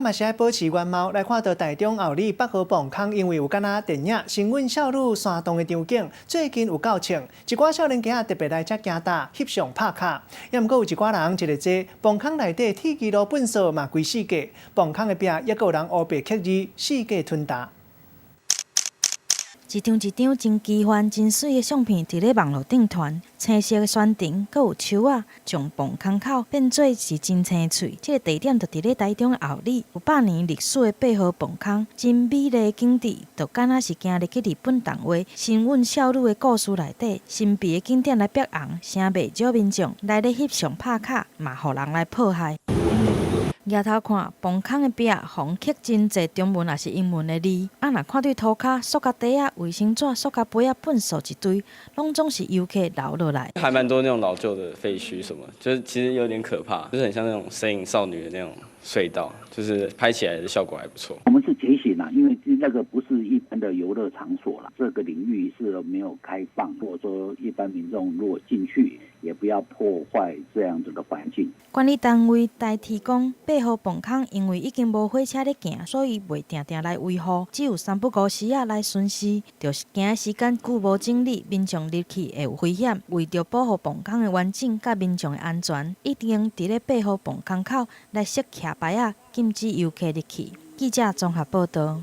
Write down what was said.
嘛是愛保持原貌來看到台中后里北河磅空，因為有敢若電影《神隱少女山洞》的場景，最近有夠衝，一寡少年家特別來遮行踏翕相拍卡。也毋過有一寡人一个坐磅空內底鐵支路糞埽嘛規世界，磅空的壁猶閣有人烏白刻字，四界吞達。一張一張真奇幻、真媠的相片，佇咧網路頂傳，青色的宣傳，閣有樹仔，將磅空口變做是真青翠。這个地點就佇咧台中后里，有百年歷史的八和磅空，真美麗的景致，就敢若是行入去日本動畫《神隱少女》的故事內底，神秘的景點來逼紅，誠袂少民眾來咧翕相拍卡，嘛予人來破壞。抬頭看，磅空的壁，予人刻真濟中文抑是英文的字。啊，若看對塗跤，塑膠袋仔、衛生紙、塑膠杯仔、糞埽一堆，攏總是遊客留落來。還蠻多那種老舊的廢墟，什麼，就是其實有點可怕，就是很像那種神隱少女的那種隧道，就是拍起來的效果還不錯。我們是提醒啦，因為那個不是一般的遊樂場所啦，這個領域是沒有開放，或者說一般民眾如果進去，也不要破壞這樣子的環境。管理單位代替講，八和磅空因為已經無火車咧行，所以袂定定來維護，只有三不五時仔來巡視。就是行的時間久無整理，民眾入去會有危險。為著保護磅空的完整佮民眾的安全，已經佇咧八和磅空口來設徛牌仔，禁止遊客入去。記者綜合報道。